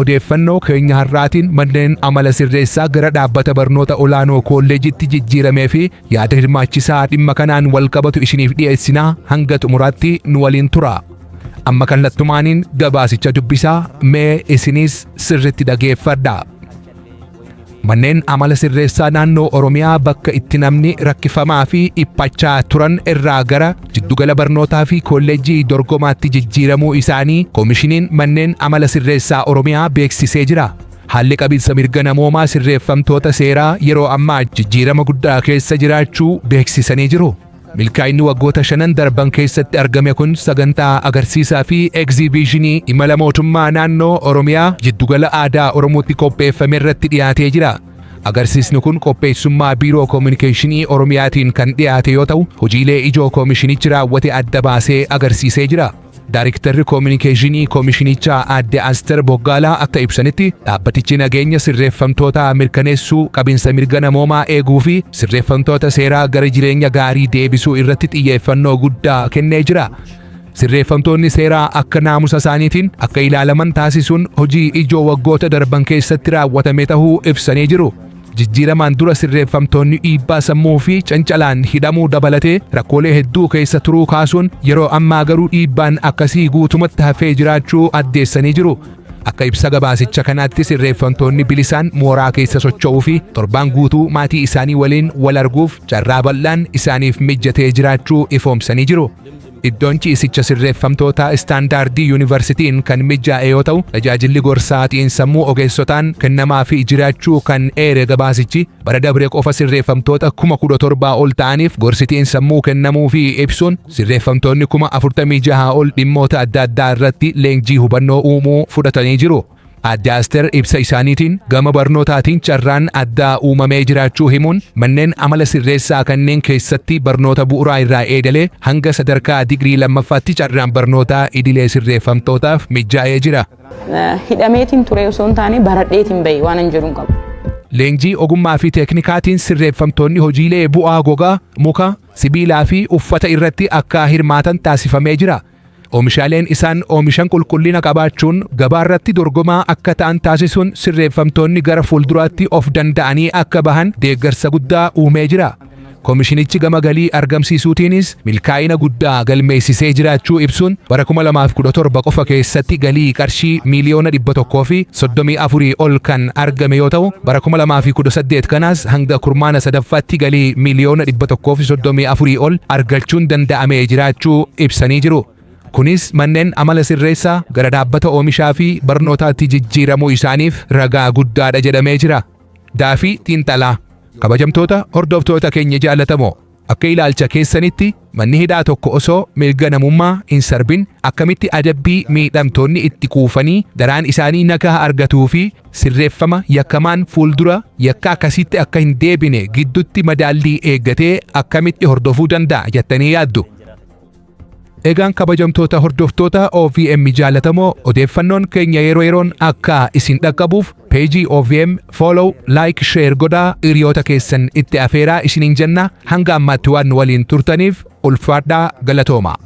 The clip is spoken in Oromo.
Odeeffannoo keenya har'aatiin manneen amala sirreessaa gara dhaabbata barnoota olaanoo kolleejitti jijjiiramee fi yaada hirmaachisaa dhimma kanaan wal qabatu isiniif dhiyeessinaa. Hanga xumuraatti nu waliin tura. Amma kallattumaaniin gabaasicha dubbisaa, mee isinis sirritti dhageeffadhaa. Manneen amala sirreessaa naannoo Oromiyaa bakka itti namni rakkifamaa fi dhiphachaa turan irraa gara jiddugala barnootaa fi kolleejjii dorgomaatti jijjiiramuu isaanii Koomishiniin Manneen Amala Sirreessaa Oromiyaa beeksisee jira. Haalli qabiinsa mirga namoomaa sirreeffamtoota seeraa yeroo ammaa jijjiirama guddaa keessa jiraachuu beeksisanii jiru. Milkaa'inni waggoota shanan darban keessatti argame kun sagantaa agarsiisaa fi egzibiishinii imala mootummaa naannoo Oromiyaa jiddugala aadaa Oromootti qopheeffame irratti dhiyaatee jira. Agarsiisni kun qopheessummaa Biiroo Koominikeeshinii Oromiyaatiin kan dhiyaate yoo ta'u, hojiilee ijoo koomishinichi raawwate adda baasee agarsiisee jira. Daariktarri Koominikeeshinii Koomishinichaa Aadde Aster Boggaalaa akka ibsanitti, dhaabbatichi nageenya sirreeffamtootaa mirkaneessuu, qabinsa mirga namoomaa eeguu fi sirreeffamtoota seeraa gara jireenya gaarii deebisuu irratti xiyyeeffannoo guddaa kennee jira. Sirreeffamtoonni seeraa akka naamusa isaaniitiin akka ilaalaman taasisuun hojii ijoo waggoota darban keessatti raawwatame tahuu ibsanii jiru. Jijjiiramaan dura sirreeffamtoonni dhiibbaa sammuu fi cancalaan hidhamuu dabalatee rakkoolee hedduu keessa turuu kaasuun, yeroo ammaa garuu dhiibbaan akkasii guutumatti hafee jiraachuu addeessanii jiru. Akka ibsa gabaasicha kanaatti, sirreeffamtoonni bilisaan mooraa keessa socho'uu fi torbaan guutuu maatii isaanii waliin wal arguuf carraa bal'aan isaaniif mijatee jiraachuu ifoomsanii jiru. Iddoon ciisicha sirreeffamtoota istaandaardii yuunivarsiitiin kan mijaa'e yoo ta'u, tajaajilli gorsaa xiinsammuu ogeessotaan kennamaa fi jiraachuu kan eere gabaasichi, bara dabre qofa sirreeffamtoota 17,000 ol ta'aniif gorsi xiinsammuu kennamuu fi ibsuun, sirreeffamtoonni 46,000 ol dhimmoota adda addaa irratti leenjii hubannoo uumuu fudhatanii jiru. Aadde Asteer ibsa isaaniitiin gama barnootaatiin carraan addaa uumamee jiraachuu himuun, manneen amala sirreessaa kanneen keessatti barnoota bu'uuraa irraa eegalee hanga sadarkaa digirii lammaffaatti carraan barnootaa idilee sirreeffamtootaaf mijaa'ee jira. Hidhameetiin ture osoo hin taane baradheetiin bahe waan hin jedhu hin qabu. Leenjii ogummaa fi teeknikaatiin sirreeffamtoonni hojiilee bu'aa gogaa, muka, sibiilaa fi uffata irratti akka hirmaatan taasifamee jira. Oomishaaleen isaan oomishan qulqullina qabaachuun gabaa irratti dorgomaa akka ta'an taasisuun sirreeffamtoonni gara fuulduraatti of danda'anii akka bahan deeggarsa guddaa uumee jira. Koomishinichi gama galii argamsiisuutiinis milkaa'ina guddaa galmeessisee jiraachuu ibsuun, bara 2017 qofa keessatti galii qarshii miiliyoona 134 ol kan argame yoo ta'u, bara 2018 kanaas hanga kurmaana sadaffaatti galii miiliyoona 134 ol argachuun danda'amee jiraachuu ibsanii jiru. Kunis manneen amala sirreessaa gara dhaabbata oomishaa fi barnootaatti jijjiiramuu isaaniif ragaa guddaadha jedhamee jira. Daafii xiinxalaa. Kabajamtoota hordoftoota keenya jaalatamoo, akka ilaalcha keessanitti manni hidhaa tokko osoo mirga namummaa hin sarbin akkamitti adabbii miidhamtoonni itti kuufanii daraan isaanii nagaa argatuu fi sirreeffama yakkamaan fuuldura yakka akkasitti akka hin deebine gidduutti madaallii eeggatee akkamitti hordofuu danda'a jettanii yaaddu? Egaan kabajamtoota hordoftoota OVM jaalatamoo, odeeffannoon keenya yeroo yeroon akka isin dhaqqabuuf peejii OVM follow, like, share godhaa, hiriyoota keessan itti afeeraa isiniin jenna. Hanga ammaatti waan nu waliin turtaniif ulfaadhaa, galatooma.